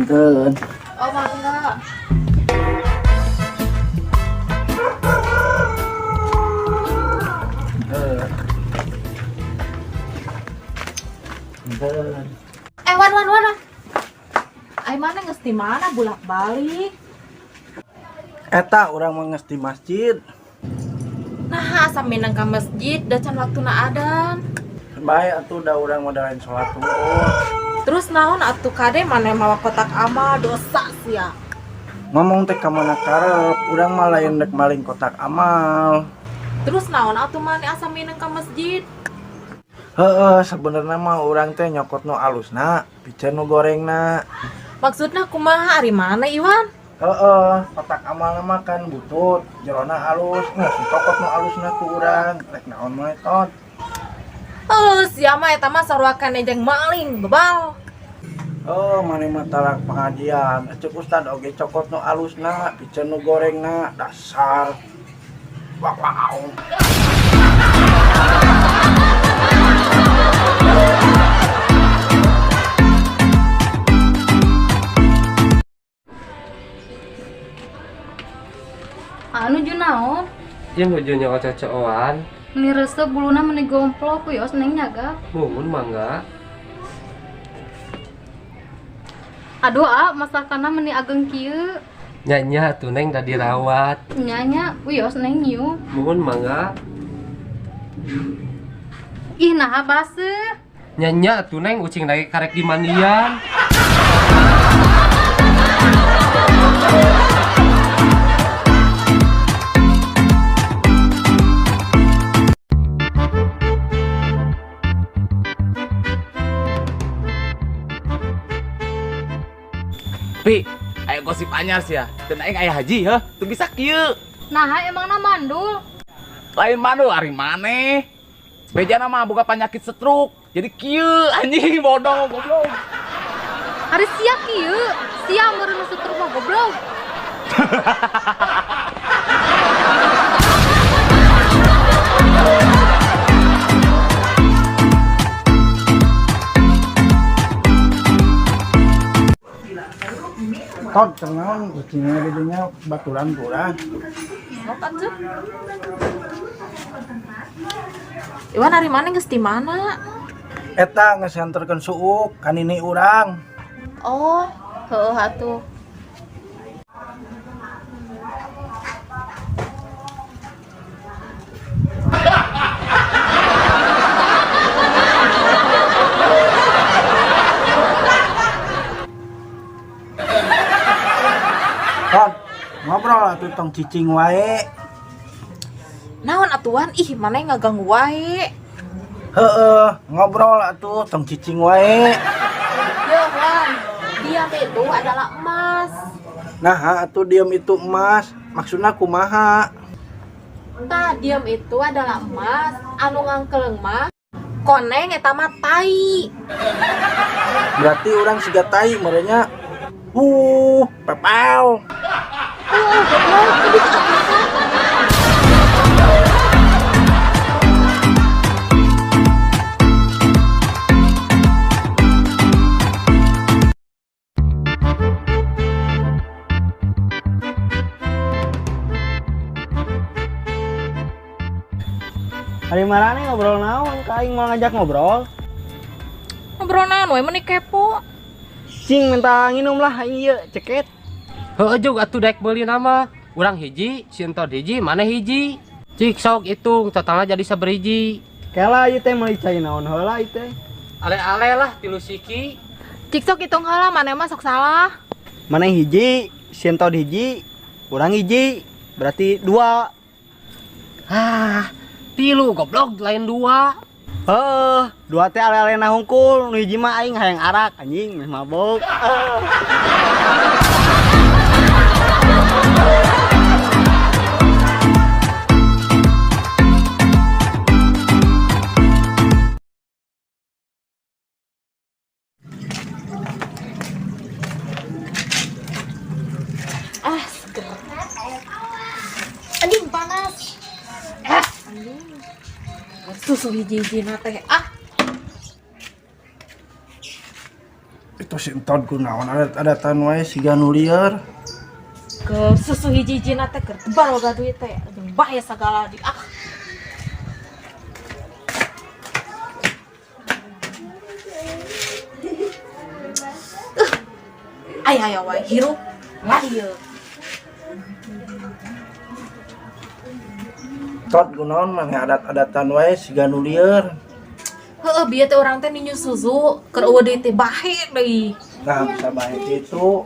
Punten. Oh, mangga. Punten. Punten. Eh, Wan, Wan, Wan. Wan. Ai mana geus di mana bolak-balik? Eta urang mah geus di masjid. Nah, asa minang ka masjid da can waktuna adan. Bae atuh da urang mah da lain salat hungkul. Terus naon atuh kade maneh mawa kotak amal dosa sia. Ngomong teh ka mana karep, urang mah lain rek maling kotak amal. Terus naon atuh maneh asa minang ka masjid? Heeh, sebenarnya mah urang teh nyokot nu alusna, piceun nu gorengna. Maksudna kumaha ari mana Iwan? Heeh, kotak amal mah kan butut, jerona alus, geus dicokot nu alusna ku urang, rek naon mah tot. Eh, sia mah eta mah sarua keneh jeung maling, bebal. Oh, maneh mah talak pengajian. Cek ustad oge cokot nu alusna, piceun nu gorengna, dasar. Wow, wow. Anu ju naon? Ya nuju nyokot cocokan. Meni resep buluna meni gomplok wios neng nyaga. Muhun mangga. Aduh ah, masakanna meni ageng kieu. Nya nya atuh neng da dirawat. Nya nya wios neng nyium. Muhun mangga. Ih naha baseuh. Nya nya atuh neng ucing lagi karek dimandian. Pi, aya gosip anyar sih ya. Dan aing aya haji heuh, teu bisa kieu. Naha emangna mandul? Lain mandul ari maneh. Bejana mah boga penyakit stroke. Jadi kieu anjing bodoh goblok. Ari sia kieu, sia meureun nu stroke mah goblok. Tot, cenah ucingna di dinya baturan ku urang. Sok atuh. Iwan ari mana geus di mana? Eta geus nganterkeun suuk ka nini urang. Oh, heueuh atuh. Tot, ngobrol atuh tong cicing wae. Naon atuan ih maneh ngaganggu wae. Heeh, ngobrol atuh tong cicing wae. Yo, Wan, diam itu adalah emas. Nah, atuh diam itu emas. Maksudna kumaha? Tah, diam itu adalah emas. Anu ngangkeleng mah koneng eta mah tai. Berarti urang siga tai merenya. Pepel. Heuh, goblok, kudu atuh. Ari marane ngobrol naon ka aing mau ngajak ngobrol. Ngobrol naon we meni kepo. Cing minta nginum lah aing ieu ceket. Heueuh jug atuh daek meuli nama. Urang hiji, si Entod hiji, maneh hiji. Cik sok hitung totalna jadi saberiji. Kela ieu teh meuli cai naon heula ieu teh. Ale-ale lah tilu siki. Cik sok hitung heula maneh mah sok salah. Maneh hiji, si Entod hiji, urang hiji, berarti dua. Ah, tilu goblok lain dua. Heuh, dua teh ale-ale na hungkul, nu hiji mah aing hayang arak anjing meh mabok. Ah, seger. Anjing panas. Eh, anjing. Susu hiji-hiji na teh. Ah, Itu si entod kunaon adat-adatan wae siga nu lieur. Ke susu hiji-hijina teh keur tebal boga duit teh. Jeung bahaya sagala di ah. Ay aya wae hirup lah ieu. Tot kunaon maneh adat-adatan wae siga nu lieur. Heeh, bieu teh urang teh ninyu susu keur eueuh deui teh bahe deui. Nah, bisa bae kitu.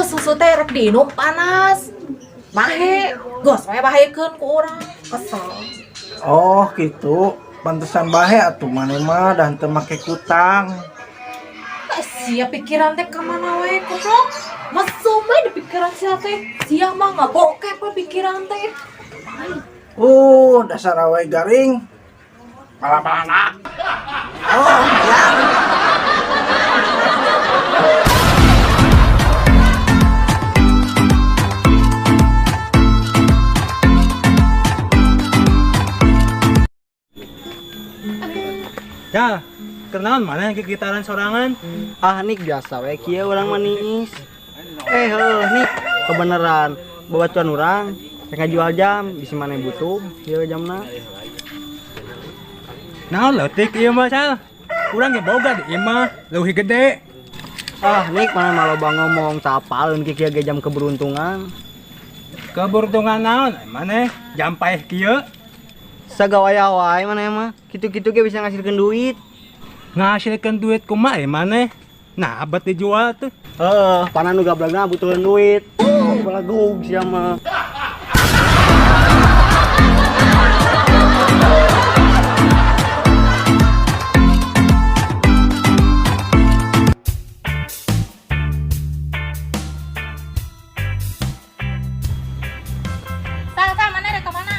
Susu teh rek diinum panas. Bahe, gos wae bahekeun ku urang. Kesel. Oh, gitu. Pantesan bahe atuh maneh mah dan teu make kutang. Sia pikiran teh ka mana wae goblok. Mesum we di pikiran sia teh. Sia mah ngabokep we pikiran teh. Dasar awe garing. Pala-pala. Oh, ya. Ya, kenalan mana yang gitaran sorangan? Ah nik biasa we kieu urang mah niis. Heuh nik kebeneran babatuan urang rek ngajual jam bisi maneh butuh ieu jamna. Naon leutik ieu mah sal? Urang ge boga di imah, leuwih gede. Ah nik maneh mah loba ngomong sapaleun kieu ge jam keberuntungan. Keberuntungan naon? Maneh jam paeh kieu? Sagawaya wae maneh mah, kitu-kitu ge bisa ngasilkeun duit. Ngasilkeun duit kumaha ieu maneh? Nah, abet dijual tuh. Heeh, pana nu gablagna butuheun duit. Balagug sia mah. Sal, sal, mana rek ka mana?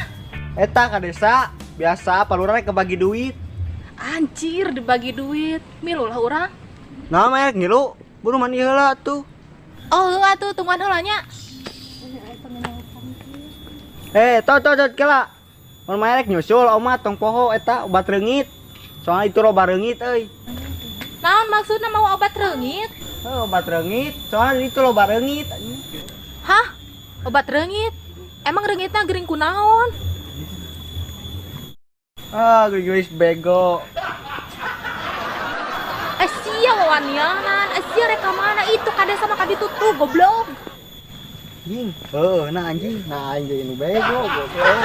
Eta ka desa, biasa palurah rek kebagi duit. Anjir, dibagi duit. Milu lah urang. Nah, mah rek ngilu, buru mandi heula tuh. Oh, heula tuh, tungguan heula nya. Tot, tot, tot, kela. Mun mah rek nyusul omat tong poho eta obat reungit. Soalnya itu loba reungit euy. Naon maksudna mau obat reungit? Heuh, obat reungit, soalnya itu loba reungit. Hah? Obat reungit? Emang reungitna gering kunaon? Ah, geulis bego. Sia wawanianan, sia rek ka mana itu kade sama kaditu tuh goblok. Anjing, heuh, nah anjing, nah anjing nu bego, goblok.